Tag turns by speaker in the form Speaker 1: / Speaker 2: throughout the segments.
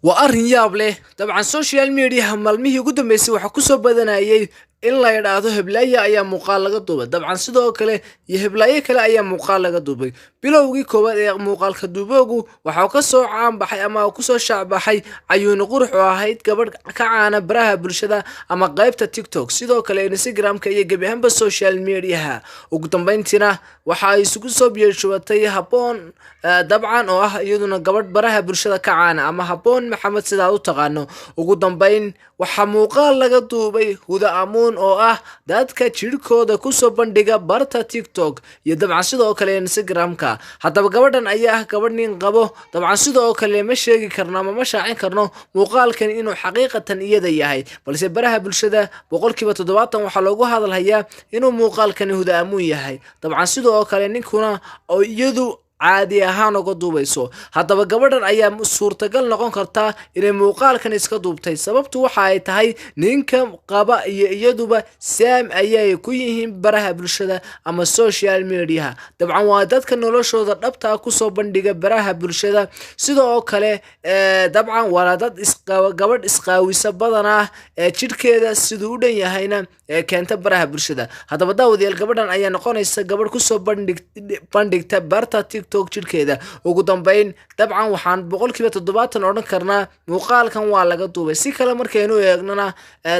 Speaker 1: Waa arrin yaab leh. Dabcan social mediaha maalmihii ugu dambeysay waxaa kusoo badanayay in la yidhaahdo heblaaye ayaa muuqaal laga duubay, dabcan sidoo kale iyo heblaaye kale ayaa muuqaal laga duubay. Bilowgii koowaad ee muuqaalka duuboogu waxaa kasoo caanbaxay ama kusoo shaacbaxay Cayuuni Qurux, oo ahayd gabadh ka caana baraha bulshada ama qaybta TikTok, sidoo kale Instagramka iyo gebi ahaanba social mediaha. Ugu dambeyntiina waxa ay isugu soo biyashubatay Habboon, dabcan oo ah iyaduna gabadh baraha bulshada ka caana, ama Habboon Maxamed sidaad u taqaano. Ugu dambeyn waxaa muuqaal laga duubay Huda Amuun, oo ah dadka jidhkooda kusoo bandhiga barta TikTok iyo dabcan sidoo kale Instagramka. Haddaba gabadhan ayaa ah gabadh nin qabo. Dabcan sidoo kale ma sheegi karno ama ma shaacin karno muuqaalkan inuu xaqiiqatan iyada yahay, balse baraha bulshada 70% waxaa loogu hadalhayaa inuu muuqaalkani Huda Amuun yahay, dabcan sidoo kale ninkuna oo iyadu caadi ahaan uga duubayso. Haddaba gabadhan ayaa suurtagal noqon kartaa inay muuqaalkan iska duubtay. Sababtu waxa ay tahay ninka qaba iyo iyaduba saam ayay ku yihiin baraha bulshada ama social mediaha. Dabcan waa dadka noloshooda dhabtaa kusoo bandhiga baraha bulshada. Sidoo kale dabcan waana dad gabadh isqaawisa badanaa ee jidhkeeda siduu u dhan yahayna ee keenta baraha bulshada. Haddaba daawadayaal, gabadhan ayaa noqonaysa gabadh kusoo bandhigta barta TikTok jidhkeeda. Ugu dambeyn dabcan waxaan 70% odhan karnaa muuqaalkan waa laga duubay. Si kale markaynu eegnana,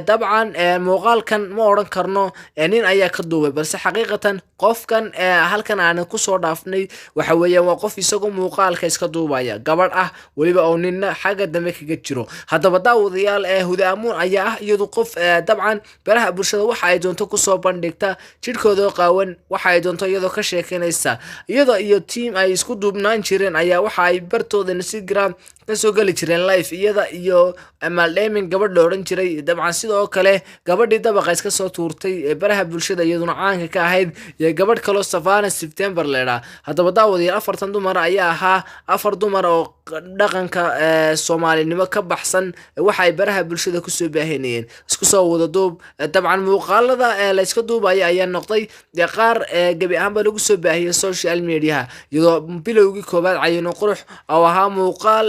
Speaker 1: dabcan muuqaalkan ma odhan karno nin ayaa ka duubay, balse xaqiiqatan qofkan halkan aanan kusoo dhaafnay waxa weeyaan waa qof isagoo muuqaalka iska duubaya, gabadh ah weliba, oo nina xagga dambe kaga jiro. Haddaba daawadayaal, Huda Amuun ayaa ah iyadu qof dabcan baraha bulshada waxa ay doonto kusoo bandhigta, jidhkooda qaawan waxa ay doonto iyadoo ka sheekeynaysa. Iyada iyo team ay isku duubnaan jireen ayaa waxa ay bartooda Instagram kasoo geli jireen live, iyada iyo Maaldemin gabadh la odhan jiray, dabcan sidoo kale gabadhii dabaqa iska soo tuurtay ee baraha bulshada iyaduna caanka ka ahayd, iyo gabadh kaloo Savana September leedhaa. Haddaba daawadayaal, afartan dumar ayaa ahaa afar dumar oo dhaqanka soomaalinimo ka baxsan waxa ay baraha bulshada kusoo baahinayeen. Isku soo wada duub, dabcan muuqaalada la iska duubaya ayaa noqday qaar gebi ahaanba lagu soo baahiyay social mediaha, iyadoo bilowgii koowaad Cayino Qurux oo ahaa muuqaal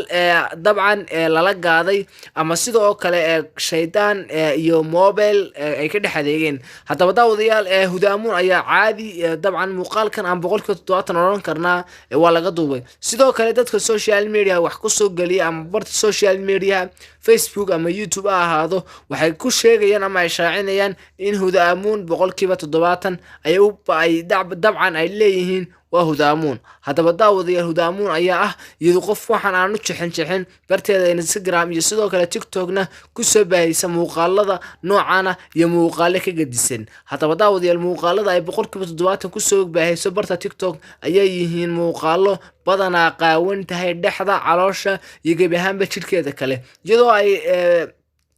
Speaker 1: dabcan lala gaaday ama sidoo kale shaydaan iyo mobile ay ka dhex adeegeen. Haddaba daawadayaal, Hudaamuun ayaa caadi dabcan muuqaalkan aan 70% odhan karnaa waa laga duubay. Sidoo kale dadka social media wax kusoo geliya ama barta social media, Facebook ama YouTube ha ahaado, waxay ku sheegayaan ama ay shaacinayaan in Hudaamuun 70% ay dabcan ay leeyihiin waa Hudaamuun. Haddaba daawadayaal, Hudaamuun ayaa ah iyadu qof waxaan aanu jixin jixin barteeda Instagram iyo sidoo kale TikTokna kusoo baahaysa muuqaalada noocana iyo muuqaale ka gedisan. Haddaba daawadayaal, muuqaalada ay 70% kusoo baahayso barta TikTok ayay yihiin muuqaalo badanaa qaawan tahay dhexda, caloosha iyo gebi ahaanba jidhkeeda kale, iyadoo ay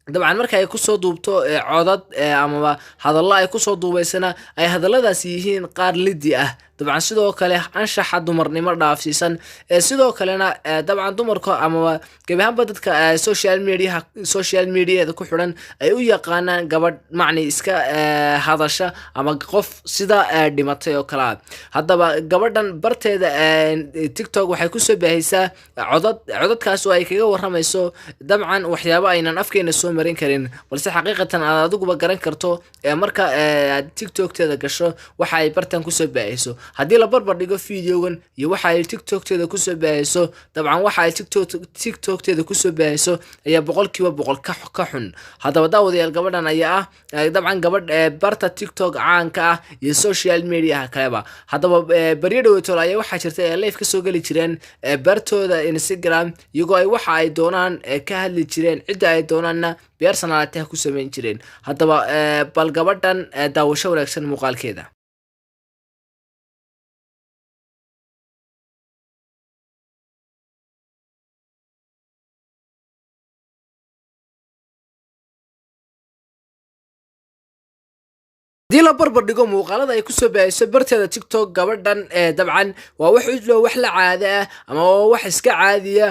Speaker 1: dabcan marka ay kusoo duubto codad amaba hadallo ay kusoo duubaysana ay hadalladaasi yihiin qaar lidi ah, dabcan sidoo kale anshaxa dumarnimo dhaafsiisan. Sidoo kalena dabcan dumarka amaba gebi ahaanba dadka social mediaha, social mediaeda ku xidhan ay u yaqaanaan gabadh macni iska hadasha ama qof sida dhimatay oo kale ah. Haddaba gabadhan barteeda TikTok waxay kusoo baahaysaa codad, codadkaas oo ay kaga waramayso dabcan waxyaabo aynan afkeena soo marin karin, balse xaqiiqatan aad adiguba garan karto marka aad TikTokteeda gasho waxa ay bartan kusoo baahayso. Haddii la barbar dhigo videogan iyo waxa ay TikTokteeda kusoo baahayso, dabcan waxa ay TikTokteeda kusoo baahayso ayaa 100% ka xun. Haddaba daawadayaal, gabadhan ayaa ah dabcan gabadh barta TikTok caanka ah iyo social mediaha kaleba. Haddaba baryo dhoweytool ayaa waxaa jirta ee live kasoo geli jireen bartooda Instagram, iyagoo ay waxa ay doonaan ka hadli jireen, cidda ay doonaanna personality ku samayn jireen. Haddaba bal gabadhan daawasho wanaagsan muuqaalkeeda. Haddii la barbar dhigo muuqaalada ay kusoo baahayso barteeda TikTok gabadhan, dabcan waa wax ujlo wax la caado ah ama waa wax iska caadiya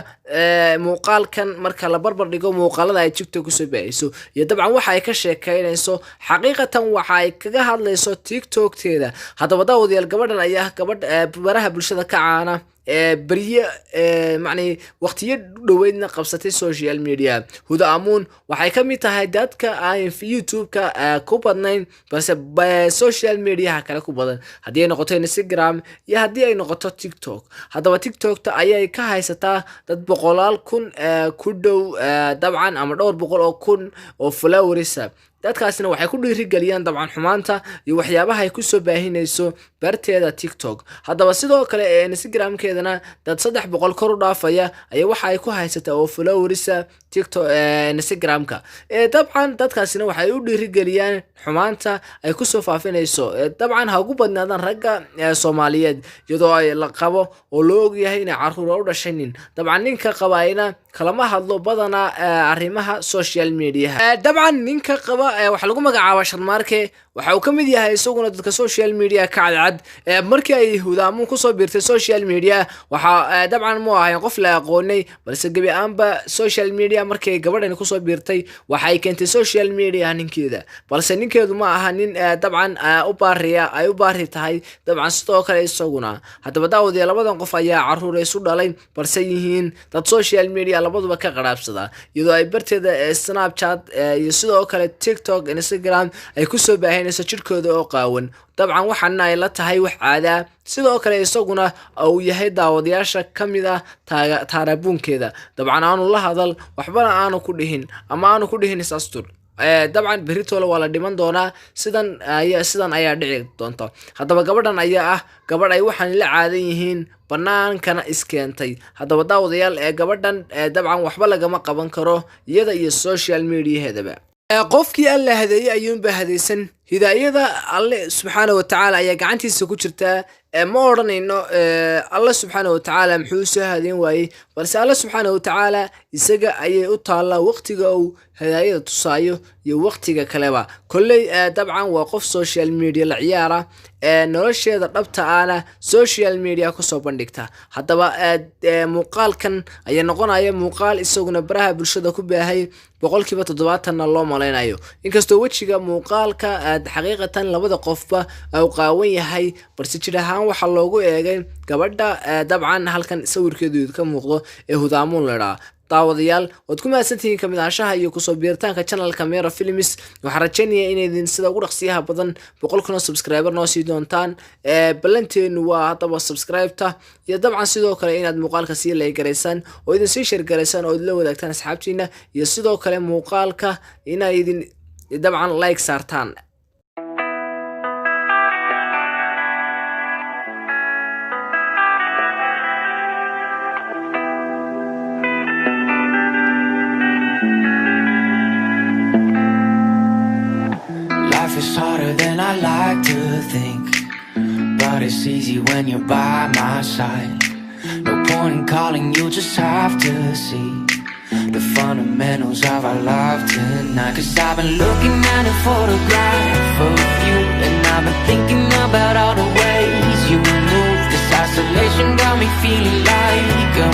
Speaker 1: muuqaalkan marka la barbar dhigo muuqaalada ay TikTok kusoo baahayso iyo dabcan waxa ay ka sheekeynayso, xaqiiqatan waxa ay kaga hadlayso TikTokteeda. Haddaba daawadayaal, gabadhan ayaa ah gabadh baraha bulshada ka caana. Berye macni waqtiyo dhoweydna qabsatay social media. Huda Amuun waxay ka mid tahay dadka aan YouTube-ka ku badnayn, balse social mediaha kale ku badan, haddii ay noqoto Instagram iyo haddii ay noqoto TikTok. Haddaba TikTokta ayay ka haysataa dad boqolaal kun ku dhow dabcan, ama dhowr boqol oo kun oo followersa. Dadkaasina waxay ku dhiirigeliyaan dabcan xumaanta iyo waxyaabaha ay kusoo baahinayso barteeda TikTok. Haddaba sidoo kale ee Instagramkeedana dad 300 kor u dhaafaya ayaa waxa ay ku haysataa oo followersa TikTok, Instagramka. Dabcan dadkaasina waxay u dhiirigeliyaan xumaanta ay kusoo faafinayso. Dabcan ha ugu badnaadaan ragga Soomaaliyeed, iyadoo ay la qabo oo loo ogyahay inay caruura u dhashay nin. Dabcan ninka qabayna kalama hadlo badanaa arrimaha social mediaha. Dabcan ninka qaba waxaa lagu magacaabaa Sharmaarke. Waxa uu ka mid yahay isaguna dadka social media ka cadcad. Markii ay Hudaamuun kusoo biirtay social media, waxa dabcan mu ahayn qof la aqoonay, balse gebi ahaanba social media markii gabadhani kusoo biirtay, waxay keentay social media ninkeeda. Balse ninkeedu ma aha nin dabcan u baariya ay u baari tahay dabcan sidoo kale isaguna. Haddaba daawadiya, labadan qof ayaa caruur isu dhalay, balse yihiin dad social media labaduba ka qaraabsada, iyadoo ay barteeda Snapchat iyo sidoo kale TikTok, Instagram ay kusoo baahinayso jirkooda oo qaawan. Dabcan waxaana ay la tahay wax caadaa, sidoo kale isaguna uu yahay daawadayaasha ka mid ah taarabuunkeeda. Dabcan aanu la hadal waxbana aanu ku dhihin ama aanu ku dhihin is-astur. Dabcan beritoole waa la dhiman doonaa, sidan ayaa dhici doonta. Haddaba gabadhan ayaa ah gabadh ay waxaan la caadan yihiin, banaankana iskeentay. Haddaba daawadayaal, ee gabadhan dabcan waxba lagama qaban karo iyada iyo social mediaheedaba. Qofkii Alla hadeeyey ayuunba hadaysan. Hidaayada Alle subxaana watacaala ayaa gacantiisa ku jirtaa. Ma odhanayno Alle subxaana watacaala muxuu soo hadeyn waayey, balse Alle subxaana watacaala isaga ayay u taallaa waqtiga uu hidaayada tusaayo iyo waqtiga kaleba. Kolley dabcan waa qof social media la ciyaara, nolosheeda dhabta ahna social media kusoo bandhigta. Haddaba muuqaalkan ayaa noqonaya muuqaal isaguna baraha bulshada ku baahay, 70%-na loo malaynayo, inkastoo wejiga muuqaalka xaqiiqatan labada qofba uu qaawan yahay, balse jir ahaan waxaa loogu eegay gabadha dabcan halkan sawirkeedu ka muuqdo ee Hudaamuun ladhaa. Daawadayaal, waad ku mahadsantihiin kamid ahaanshaha iyo kusoo biiritaanka channelka Mera Films. Waxaan rajeynaya inaydin sida ugu dhaqsiyaha badan 100,000 oo subscriber noo sii doontaan. Ballanteenu waa haddaba subscribe-ta iyo dabcan sidoo kale inaad muuqaalka sii like garaysaan oo idin sii share garaysaan oo idinla wadaagtaan asxaabtiina, iyo sidoo kale muuqaalka inay idin dabcan like saartaan.
Speaker 2: Life is harder than I like to think, but it's easy when you're by my side. No point in calling, you just have to see the fundamentals of our love tonight. 'Cause I've been looking at a photograph of you, and I've been thinking about all the ways you move. This isolation got me feeling like a